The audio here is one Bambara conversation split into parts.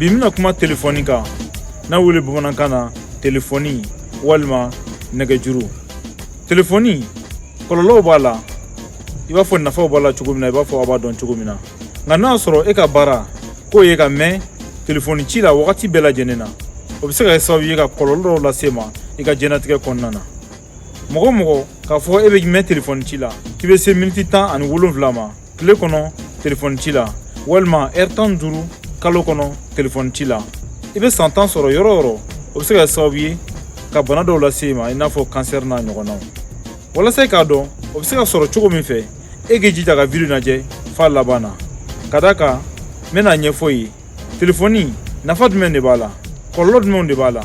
Bi n bɛna kuma telefɔni kan, n'a wele bamanankan na telefɔni walima nɛgɛjuru. Telefɔni kɔlɔlɔw b'a la i b'a fɔ nafaw b'a la cogo min na, i b'a fɔ aw b'a dɔn cogo min na. Nka n'a y'a sɔrɔ e ka baara k'o ye ka mɛn telefɔni ci la wagati bɛɛ lajɛlen na, o bɛ se ka kɛ sababu ye ka kɔlɔlɔ dɔw lase ma i ka diɲɛnatigɛ kɔnɔna na. Mɔgɔ o mɔgɔ k'a fɔ e bɛ mɛn telefɔni ci la k'i bɛ se miniti 17 ma tile kɔnɔ telefɔni ci la, walima ɛri 15 kalo kɔnɔ telefɔni ci la, i bɛ san 10 sɔrɔ yɔrɔ o yɔrɔ, o bɛ se ka kɛ sababu ye ka bana dɔw lase i ma, i n'a fɔ kansɛri n'a ɲɔgɔnnaw. Walasa i k'a dɔn o bɛ se ka sɔrɔ cogo min fɛ, e k'i jija ka video lajɛ f'a laban na. Ka d'a kan n bɛna ɲɛfɔ i ye telefɔni nafa jumɛn de b'a la, kɔlɔlɔ jumɛnw de b'a la,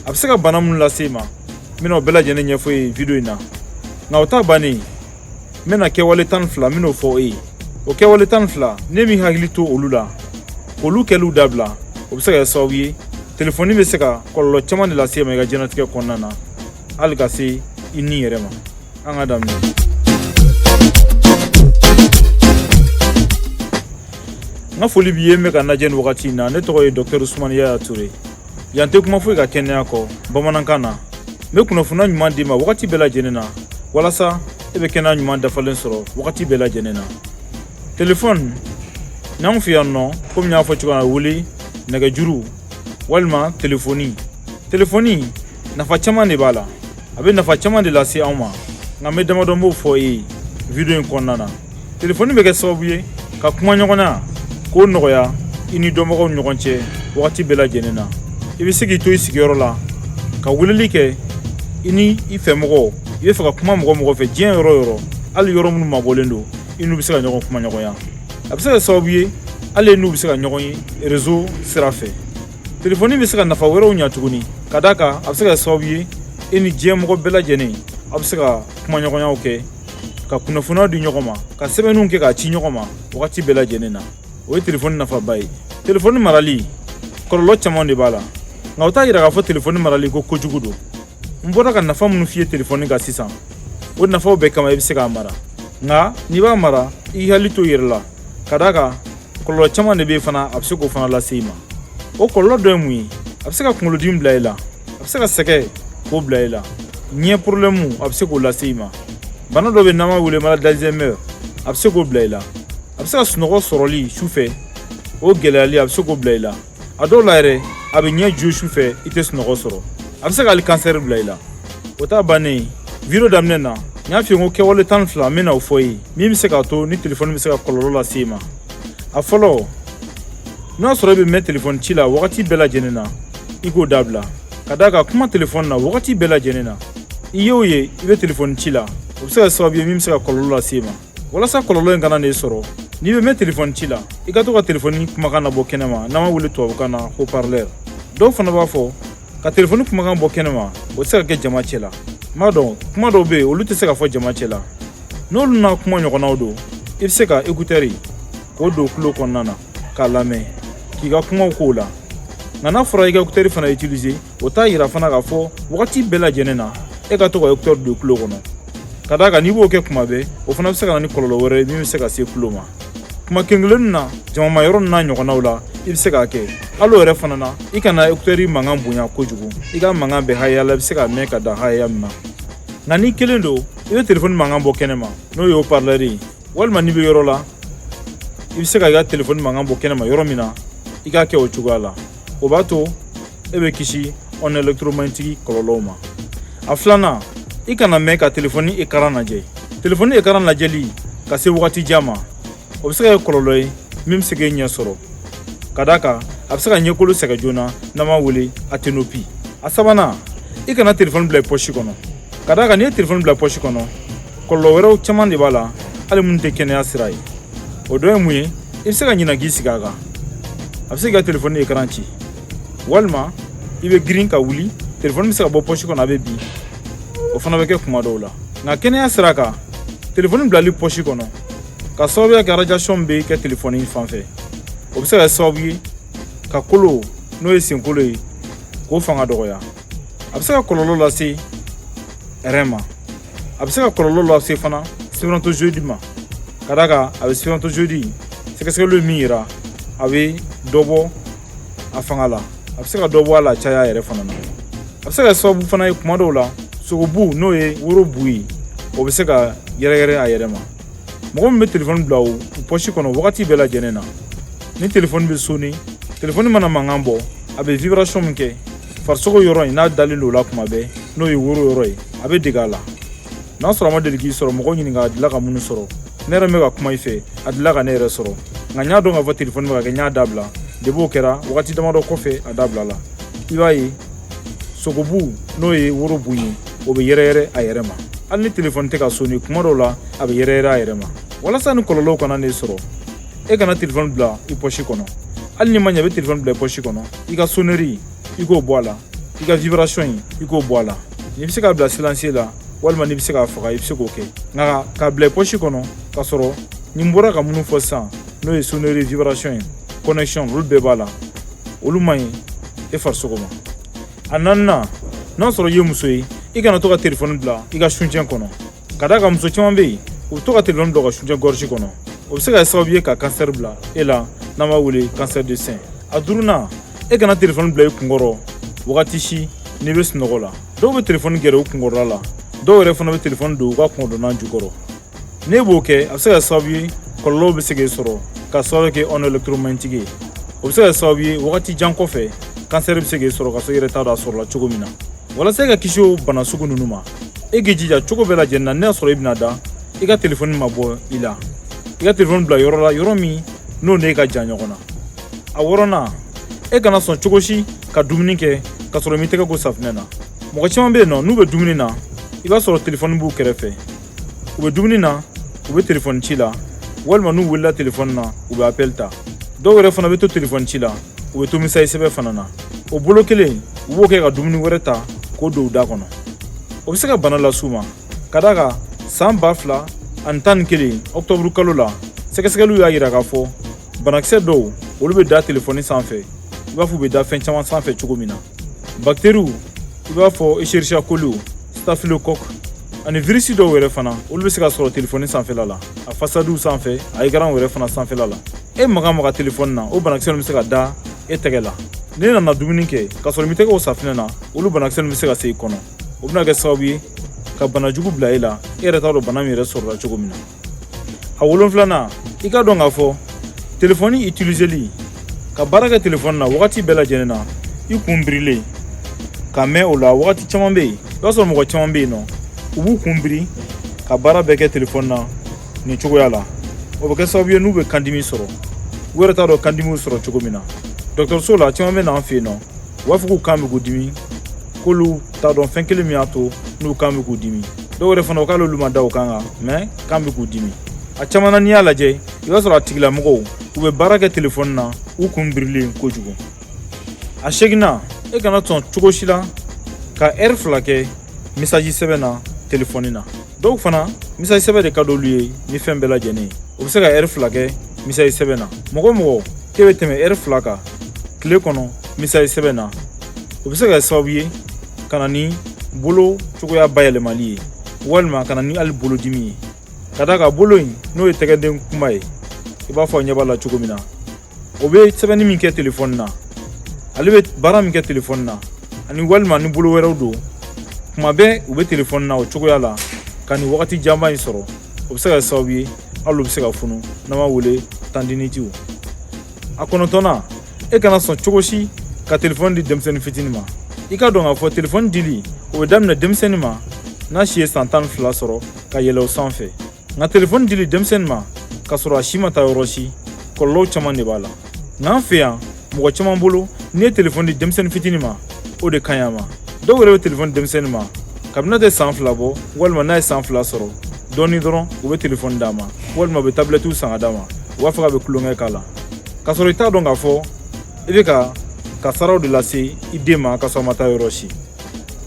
a bɛ se ka bana minnu lase i ma. N bɛna o bɛɛ lajɛlen ɲɛfɔ i ye video in na. Nka o ta bannen, n bɛna kɛwale 12, n bɛn'o fɔ e ye. O kɛwale 12, ne m'i hakili to olu la k'olu kɛliw dabila, o bɛ se ka kɛ sababu ye telefɔni bɛ se ka kɔlɔlɔ caman de lase e ma i ka diɲɛnatigɛ kɔnɔna na, hali ka se i ni yɛrɛ ma. An ka daminɛ. N ka foli b'i ye n bɛ ka lajɛ nin wagati in na. Ne tɔgɔ ye Dɔkitɛri Usumani Yaya Ture. Yan tɛ kuma foyi ka kɛnɛya kɔ bamanankan na. N bɛ kunnafoniya ɲuman d'i ma wagati bɛɛ lajɛlen na, walasa e bɛ kɛnɛya ɲuman dafalen sɔrɔ wagati bɛɛ lajɛlen na. Telefɔni n'anw fɛ yan nɔ, komi n y'a fɔ cogoya min na, wele nɛgɛjuru walima telefɔni. Telefɔni nafa caman de b'a la, a bɛ nafa caman de lase anw ma, nka n bɛ damadɔ b'o fɔ e ye video in kɔnɔna na. Telefɔni bɛ kɛ sababu ye ka kuma ɲɔgɔnya k'o nɔgɔya i ni dɔnbagaw ni ɲɔgɔn cɛ wagati bɛɛ lajɛlen na. I bɛ se k'i to i sigiyɔrɔ la ka weleli kɛ i ni i fɛmɔgɔw, i bɛ fɛ ka kuma mɔgɔ mɔgɔ fɛ diɲɛ yɔrɔ o yɔrɔ, hali yɔrɔ minnu mabɔlen don, i n'u bɛ se ka ɲɔgɔn kuma ɲɔgɔnya. A bɛ se ka kɛ sababu ye hali n'u bɛ se ka ɲɔgɔn ye réseau sira fɛ. Telefɔni bɛ se ka nafa wɛrɛw ɲa tuguni, ka d'a kan a bɛ se ka kɛ sababu ye e ni diɲɛ mɔgɔ bɛɛ lajɛlen aw bɛ se ka kumaɲɔgɔnyaw kɛ, ka kunnafoniyaw di ɲɔgɔn ma, ka sɛbɛnniw kɛ k'a ci ɲɔgɔn ma wagati bɛɛ lajɛlen na. O ye telefɔni nafaba ye. Telefɔni marali kɔlɔlɔ caman de b'a la, nka o t'a yira k'a fɔ telefɔni marali ko kojugu don. N bɔra ka nafa minnu f'i ye telefɔni kan sisan, o nafaw bɛɛ kama i bɛ se k'a mara. Nka n'i b'a mara, i hakili to i yɛrɛ la, ka d'a kan kɔlɔlɔ caman de bɛ yen fana, a bɛ se k'o fana lase i ma. O kɔlɔlɔ dɔ ye mun ye? A bɛ se ka kunkolodimi bila i la, a bɛ se ka sɛgɛn k'o bila i la, ɲɛ porobilɛmu a bɛ se k'o lase i ma, bana dɔ bɛ n'an b'a wele maladie d'Alzheimer, a bɛ se k'o bila i la, a bɛ se ka sunɔgɔ sɔrɔli su fɛ o gɛlɛyali, a bɛ se k'o bila i la. A dɔw la yɛrɛ, a bɛ ɲɛ jo su fɛ, i tɛ sunɔgɔ sɔrɔ. A bɛ se ka hali kansɛri bila i la. O t'a bannen ye. Video daminɛ na, n y'a f'i ye ko kɛwale 12, n bɛna o fɔ i ye min bɛ se k'a to ni telefɔni bɛ se ka kɔlɔlɔ lase i ma. A fɔlɔ, n'a sɔrɔ i bɛ mɛn telefɔni ci la wagati bɛɛ lajɛlen na, i k'o dabila. Ka d'a kan kuma telefɔni na wagati bɛɛ lajɛlen na, i ye o ye i bɛ telefɔni ci la, o bɛ se ka sababu ye min bɛ se ka kɔlɔlɔ lase i ma. Walasa kɔlɔlɔ in kana n'e sɔrɔ, n'i bɛ mɛn telefɔni ci la, i ka to ka telefɔni kumakan nabɔ kɛnɛma, n'an b'a wele tubabukan na haut-parleur. Dɔw fana b'a fɔ ka telefɔni kumakan bɔ kɛnɛma, o tɛ se ka kɛ jama cɛ la. N b'a dɔn kuma dɔw bɛ yen, olu tɛ se ka fɔ jama cɛ la. N'olu n'a kuma ɲɔgɔnnaw don, i bɛ se ka écouteur k'o don tulo kɔnɔna na k'a lamɛn, k'i ka kumaw k'o la. Nka n'a fɔra i ka écouteur fana utiliser, o t'a yira fana k'a fɔ wagati bɛɛ lajɛlen na e ka to ka écouteur don tulo kɔnɔ. Ka d'a kan n'i b'o kɛ kuma bɛɛ, o fana bɛ se ka na ni kɔlɔlɔ wɛrɛ ye min bɛ se ka se tulo ma. Kuma kelen kelennin na, jamama yɔrɔ n'a ɲɔgɔnnaw la, i bɛ se k'a kɛ. Hali o yɛrɛ fana na, i kana écouteur mankan bonya kojugu, i ka mankan bɛn hakɛya la, i bɛ se k'a mɛn ka dan hakɛya min na. Nka n'i kelen don, i bɛ telefɔni mankan bɔ kɛnɛma, n'o ye haut-parleur ye, walima n'i bɛ yɔrɔ la, i bɛ se ka i ka telefɔni mankan bɔ kɛnɛma yɔrɔ min na, i k'a kɛ o cogoya la. O b'a to e bɛ kisi onde électromagnétique kɔlɔlɔw ma. A filanan, i kana mɛn ka telefɔni écran lajɛ. Telefɔni écran lajɛli ka se wagati jan ma, o bɛ se ka kɛ kɔlɔlɔ ye min bɛ se k'e ɲɛ sɔrɔ. Ka d'a kan a bɛ se ka ɲɛkolo sɛgɛn joona, n'an b'a wele asthénopie. A sabanan, i kana telefɔni bila i pɔsi kɔnɔ. Ka d'a kan n'i ye telefɔni bila pɔsi kɔnɔ, kɔlɔlɔ wɛrɛw caman de b'a la, hali minnu tɛ kɛnɛya sira ye. O dɔ ye mun ye? I bɛ se ka ɲinɛ k'i sigi a kan, a bɛ se k'i ka telefɔni écran ci, walima i bɛ girin ka wuli, telefɔni bɛ se ka bɔ pɔsi kɔnɔ, a bɛ bin. O fana bɛ kɛ kuma dɔw la. Nka kɛnɛya sira kan, telefɔni bilali pɔsi kɔnɔ ka sababuya kɛ radiation bɛ kɛ telefɔni fan fɛ, o bɛ se ka kɛ sababu ye ka kolo, n'o ye senkolo ye, k'o fanga dɔgɔya. A bɛ se ka kɔlɔlɔ lase rein ma, a bɛ se ka kɔlɔlɔ lase fana spermatozoïde ma. Ka d'a kan a bɛ spermatozoïde, sɛgɛsɛgɛliw ye min yira, a bɛ dɔ bɔ a fanga la, a bɛ se ka dɔ bɔ a la caya yɛrɛ fana na. A bɛ se ka sababu fana ye kuma dɔw la, sogobu n'o ye woro bu ye, o bɛ se ka yɛrɛyɛrɛ a yɛrɛ ma. Mɔgɔ min bɛ telefɔni bila u pɔsi kɔnɔ wagati bɛɛ lajɛlen na, ni telefɔni bɛ sonner, telefɔni mana mankan bɔ, a bɛ vibration min kɛ farisogo yɔrɔ in n'a dalen don o la kuma bɛɛ, n'o ye woro yɔrɔ ye, a bɛ dege a la. N'a sɔrɔ a ma deli k'i sɔrɔ, mɔgɔ ɲininka a delila ka minnu sɔrɔ. Ne yɛrɛ bɛ ka kuma i fɛ, a delila ka ne yɛrɛ sɔrɔ, nka n y'a dɔn k'a fɔ telefɔni bɛ ka kɛ, n y'a dabila. Depuis o kɛra, wagati damadɔ kɔfɛ, a dabila la. I b'a ye sogobu n'o ye woro bu ye, o bɛ yɛrɛyɛrɛ a yɛrɛ ma. Hali ni telefɔni tɛ ka sonner, kuma dɔw la a bɛ yɛrɛyɛrɛ a yɛrɛ ma. Walasa ni kɔlɔlɔw kana ne sɔrɔ, e kana telefɔni bila i pɔsi kɔnɔ. Hali ni ma ɲɛ, i bɛ telefɔni bila i pɔsi kɔnɔ, i ka sonnerie i k'o bɔ a la, i ka vibration in i k'o bɔ a la. N'i bɛ se k'a bila silencieux la walima n'i bɛ se k'a faga, i bɛ se k'o kɛ. Nka k'a bila i pɔsi kɔnɔ k'a sɔrɔ ni n bɔra ka minnu fɔ sisan, n'o ye sonnerie, vibration ye, connexion, olu bɛɛ b'a la, olu man ɲi e farisogo ma. A naaninan, n'a sɔrɔ i ye muso ye, i kana to ka telefɔni bila i ka suncɛn kɔnɔ. Ka d'a kan muso caman bɛ yen, u bɛ to ka telefɔni bila u ka suncɛn gorge kɔnɔ. O bɛ se ka kɛ sababu ye ka kansɛri bila e la, n'an b'a wele cancer de sein. A duurunan, e kana telefɔni bila i kunkɔrɔ wagati si n'i bɛ sunɔgɔ la. Dɔw bɛ telefɔni gɛrɛ u kunkɔrɔla la, dɔw yɛrɛ fana bɛ telefɔni don u ka kundonna jukɔrɔ. N'e b'o kɛ, a bɛ se ka sababu ye kɔlɔlɔw bɛ se k'e sɔrɔ ka sababu kɛ onde électromagnétique ye. O bɛ se ka sababu ye wagati jan kɔfɛ, kansɛri bɛ se k'e sɔrɔ ka sɔrɔ i yɛrɛ t'a dɔn a sɔrɔla cogo min na. Walasa e ka kisi o bana sugu ninnu ma, e k'i jija cogo bɛɛ lajɛlen na, n'a y'a sɔrɔ i bɛna da, i ka telefɔni ma bɔ i la, i ka telefɔni bila yɔrɔ la, yɔrɔ min n'o n'e ka jan ɲɔgɔn na. A wɔɔrɔnan, e kana sɔn cogo si ka dumuni kɛ ka sɔrɔ i m'i tɛgɛ ko safunɛ na. Mɔgɔ caman bɛ yen nɔ, n'u bɛ dumuni na, i b'a sɔrɔ telefɔni b'u kɛrɛfɛ. U bɛ dumuni na, u bɛ telefɔni ci la, walima n'u wulila telefɔni na, u bɛ appel ta. Dɔw yɛrɛ fana bɛ to telefɔni ci la, u bɛ to message sɛbɛn fana na. O bolo kelen, u b'o kɛ ka dumuni wɛrɛ ta k'o don u da kɔnɔ. O bɛ se ka bana las'u ma. Ka d'a kan san 2011 ɔkutɔburu kalo la, sɛgɛsɛgɛliw y'a jira k'a fɔ banakisɛ dɔw, olu bɛ da telefɔni sanfɛ i b'a fɔ u bɛ da fɛn caman sanfɛ cogo min na. Bakiteriw i b'a fɔ Escherichia coli, staphylocoque ani virisi dɔw yɛrɛ fana, olu bɛ se ka sɔrɔ telefɔni sanfɛla la, a fasadiw sanfɛ, a écran yɛrɛ fana sanfɛla la. E maga maga telefɔni na, o banakisɛ bɛ se ka da e tɛgɛ la. N'e nana dumuni kɛ ka sɔrɔ i m'i tɛgɛ ko safinɛ na, olu banakisɛ bɛ se ka se i kɔnɔ. O bɛna kɛ sababu ye ka bana jugu bila e la, e yɛrɛ t'a dɔn bana min yɛrɛ sɔrɔla cogo min na. A wolonfilanan, i ka dɔn k'a fɔ telefɔni utiliseli, ka baara kɛ telefɔni na wagati bɛɛ lajɛlen na, i kun birilen ka mɛn o la wagati caman bɛ yen. I b'a sɔrɔ mɔgɔ caman bɛ yen nɔ, u b'u kun biri ka baara bɛɛ kɛ telefɔni na nin cogoya la. O bɛ kɛ sababu ye n'u bɛ kandimi sɔrɔ, u yɛrɛ t'a dɔn kandimiw sɔrɔ cogo min na. Dɔgɔtɔrɔso la, caman bɛ n'an fɛ yen nɔ, u b'a fɔ k'u kan bɛ k'u dimi, k'olu t'a dɔn fɛn kelen min y'a to n'u kan bɛ k'u dimi. Dɔw yɛrɛ fana, o k'ale olu ma da o kan kan, mais kan bɛ k'u dimi. A caman na, n'i y'a lajɛ, i b'a sɔrɔ a tigilamɔgɔw, u bɛ baara kɛ telefɔni na, u kun birilen kojugu. A seginna, e kana sɔn cogo si la ka ɛri 2 kɛ message sɛbɛn na telefɔni na. Dɔw fana, message sɛbɛn de ka d'olu ye ni fɛn bɛɛ lajɛlen ye. U bɛ se ka ɛri 2 kɛ message sɛbɛn na. Mɔgɔ o mɔgɔ k'e bɛ tɛmɛ ɛri 2 kan tile kɔnɔ message sɛbɛn na, o bɛ se ka kɛ sababu ye ka na ni bolo cogoya bayɛlɛmali ye, walima ka na ni hali bolodimi ye. Ka d'a kan bolo in, n'o ye tɛgɛden kunba ye, i b'a fɔ ɲɛ b'a la cogo min na, o bɛ sɛbɛnni min kɛ telefɔni na, ale bɛ baara min kɛ telefɔni na, ani walima ni bolo wɛrɛw don, kuma bɛɛ u bɛ telefɔni na o cogoya la ka nin wagati janba in sɔrɔ, o bɛ se ka kɛ sababu ye hali u bɛ se ka funu, n'an b'a wele tendinitew. A kɔnɔntɔnnan, e kana sɔn cogo si ka telefɔni di denmisɛnnin fitinin ma. I ka dɔn k'a fɔ telefɔni dili, o bɛ daminɛ denmisɛnnin ma n'a si ye san 12 sɔrɔ ka yɛlɛ o sanfɛ. Nka telefɔni dili denmisɛnnin ma ka sɔrɔ a si ma taa yɔrɔ si, kɔlɔlɔw caman de b'a la. Nka an fɛ yan, mɔgɔ caman bolo, n'i ye telefɔni di denmisɛnnin fitinin ma, o de ka ɲi a ma. Dɔw yɛrɛ bɛ telefɔni denmisɛnnin ma kabini n'a tɛ san 2 bɔ, walima n'a ye san 2 sɔrɔ dɔɔni dɔrɔn, u bɛ telefɔni d'a ma, walima u bɛ tabilɛtiw san ka d'a ma, u b'a fɔ k'a bɛ tulonkɛ k'a la, k'a sɔrɔ i t'a dɔn k'a fɔ i bɛ ka kasaraw de lase i den ma ka sɔrɔ a ma taa yɔrɔ si.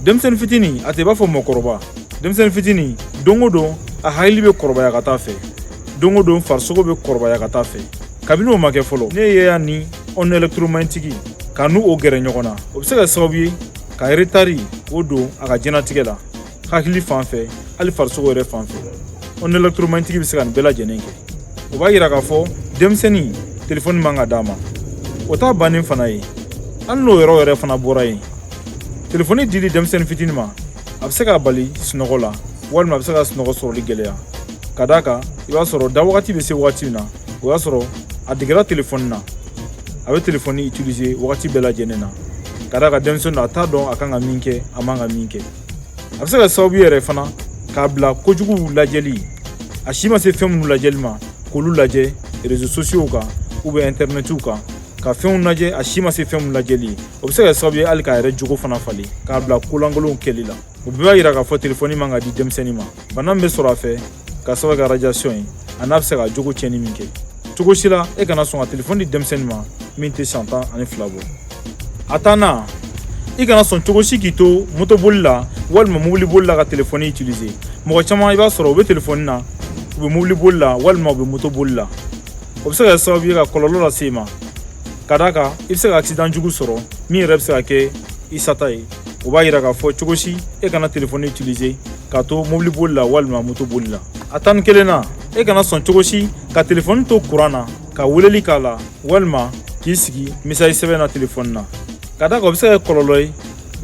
Denmisɛnnin fitinin, a tɛ i b'a fɔ mɔgɔkɔrɔba. Denmisɛnnin fitinin, don o don a hakili bɛ kɔrɔbaya ka taa fɛ, don o don farisogo bɛ kɔrɔbaya ka taa fɛ. Kabini o ma kɛ fɔlɔ, ne ye y'a ni onde électromagnétique ka n'u o gɛrɛ ɲɔgɔn na, o bɛ se ka sababu ye ka retard k'o don a ka diɲɛnatigɛ la, hakili fan fɛ, hali farisogo yɛrɛ fan fɛ. Onde électromagnétique bɛ se ka nin bɛɛ lajɛlen kɛ. O b'a yira k'a fɔ denmisɛnnin, telefɔni man ka d'a ma. O t'a bannen fana ye. Hali n'o yɔrɔ yɛrɛ fana bɔra yen, telefɔni dili denmisɛnnin fitinin ma, a bɛ se k'a bali sunɔgɔ la, walima a bɛ se ka sunɔgɔ sɔrɔli gɛlɛya, ka d'a kan i b'a sɔrɔ da wagati bɛ se wagati min na, o y'a sɔrɔ a degera telefɔni na, a bɛ telefɔni utiliser wagati bɛɛ lajɛlen na. Ka d'a kan denmisɛnnin a t'a dɔn a kan ka min kɛ, a man ka min kɛ. A bɛ se ka sababu yɛrɛ fana k'a bila kojugu lajɛli, a si ma se fɛn minnu lajɛli ma, k'olu lajɛ réseaux sociaux kan ou bien internetiw kan, ka fɛnw lajɛ a si ma se fɛn minnu lajɛli ye. O bɛ se ka sababu ye hali k'a yɛrɛ jogo fana falen, k'a bila kolankolonw kɛli la. O bɛɛ b'a yira k'a fɔ telefɔni man ka di denmisɛnnin ma. Bana min bɛ sɔrɔ a fɛ ka sababu kɛ radiation ye, a n'a bɛ se ka jogo tiɲɛni min kɛ, cogo si la e kana sɔn ka telefɔni di denmisɛnnin ma min tɛ san 12 bɔ. A tannan, i kana sɔn cogo si k'i to motoboli la walima mobiliboli la ka telefɔni utiliser. Mɔgɔ caman, i b'a sɔrɔ u bɛ telefɔni na, u bɛ mobiliboli la walima u bɛ motoboli la. O bɛ se ka kɛ sababu ye ka kɔlɔlɔ lase i ma, ka d'a kan i bɛ se ka accident jugu sɔrɔ min yɛrɛ bɛ se ka kɛ i sata ye. O b'a yira k'a fɔ cogo si e kana telefɔni utiliser k'a to mobiliboli la walima motoboli la. A 11nan, e kana sɔn cogo si ka telefɔni to kuran na ka weleli k'a la walima k'i sigi message sɛbɛn na telefɔni na, ka d'a kan o bɛ se ka kɛ kɔlɔlɔ ye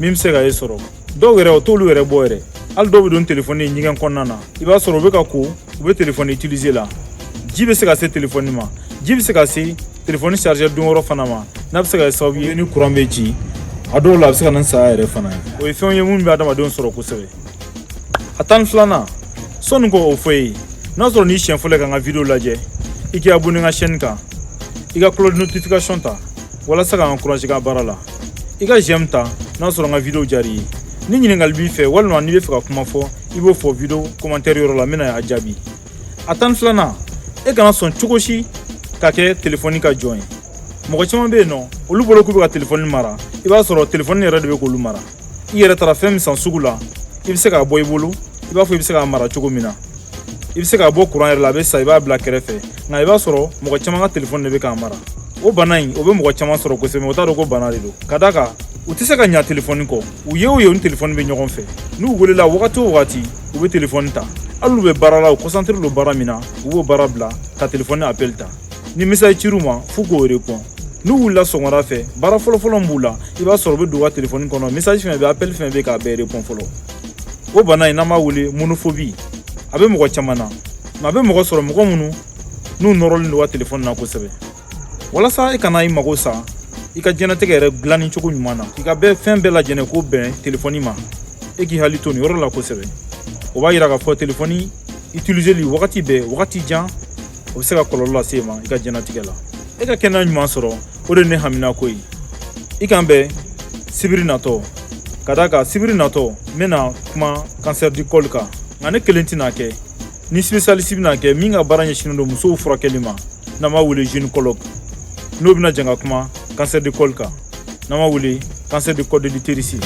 min bɛ se ka e sɔrɔ. Dɔw yɛrɛ, o t'olu yɛrɛ bɔ yɛrɛ. Hali dɔw bɛ don telefɔni ye ɲɛgɛn kɔnɔna na, i b'a sɔrɔ u bɛ ka ko, u bɛ telefɔni utiliser la. Ji bɛ se ka se telefɔni ma, ji bɛ se ka se telefɔni chargeur don yɔrɔ fana ma, n'a bɛ se ka kɛ sababu ye ni kuran bɛ ci a dɔw la, a bɛ se ka na ni saya yɛrɛ fana ye. O ye fɛnw ye minnu bɛ adamadenw sɔrɔ kosɛbɛ. A 12nan, sɔnni k'o fɔ e ye, n'a sɔrɔ n'i siɲɛ fɔlɔ ka n ka vidéo lajɛ, i k'i abonné n ka chaîne kan, i ka cloche de notification ta walasa ka n encourager ka baara la, i ka j'aime ta n'a sɔrɔ n ka vidéo diyara i ye. Ni ɲininkali b'i fɛ walima n'i bɛ fɛ ka kuma fɔ, i b'o fɔ vidéo commentaire yɔrɔ la, n bɛna a jaabi. A 12nan, e kana sɔn cogo si ka kɛ telefɔni ka jɔn ye. Mɔgɔ caman bɛ yen nɔ, olu bolo k'u bɛ ka telefɔni mara, i b'a sɔrɔ telefɔni yɛrɛ de bɛ k'olu mara. I yɛrɛ taara fɛn min san sugu la, i bɛ se k'a bɔ i bolo, i b'a fɔ i bɛ se k'a mara cogo min na, i bɛ se k'a bɔ kuran yɛrɛ la, a bɛ sa, i b'a bila kɛrɛfɛ. Nka i b'a sɔrɔ mɔgɔ caman ka telefɔni de bɛ k'a mara. O bana in, o bɛ mɔgɔ caman sɔrɔ kosɛbɛ, o t'a dɔn ko bana de don, ka d'a kan u tɛ se ka ɲa telefɔni kɔ. U ye o ye, u ni telefɔni bɛ ɲɔgɔn fɛ. N'u welela wagati o wagati, u bɛ telefɔni ta. Hali n'u bɛ baara la, u concentré don baara min na, u b'o baara bila ka telefɔni appel ta. Ni message cir'u ma, f'u k'o répond. N'u wulila sɔgɔmada fɛ, baara fɔlɔfɔlɔ min b'u la, i b'a sɔrɔ u bɛ don u ka telefɔni kɔnɔ, message fɛn bɛ, appel fɛn bɛ, k'a bɛɛ répond fɔlɔ. O bana in, n'an b'a wele monophobie, a bɛ mɔgɔ caman na, nka a bɛ mɔgɔ sɔrɔ, mɔgɔ minnu n'u nɔrɔlen don u ka telefɔni na kosɛbɛ. Walasa e kana i mago sa i ka diɲɛnatigɛ yɛrɛ dilanni cogo ɲuman na, k'i ka bɛɛ fɛn bɛɛ lajɛlen ko bɛn telefɔni ma, e k'i hakili to nin yɔrɔ la kosɛbɛ. O b'a yira k'a fɔ telefɔni utiliseli wagati bɛɛ, wagati jan, o bɛ se ka kɔlɔlɔ lase e ma i ka diɲɛnatigɛ la. E ka kɛnɛya ɲuman sɔrɔ, o de ye ne haminako ye. I k'an bɛn sibiri natɔ, ka d'a kan sibiri natɔ n bɛna kuma cancer du col kan. Nka ne kelen tɛna kɛ, ni spécialiste bɛna kɛ min ka baara ɲɛsinnen don musow furakɛli ma, n'an b'a wele gynécologue, n'o bɛna jɛ ka kuma cancer du col kan, n'an b'a wele cancer du col de l'utérus.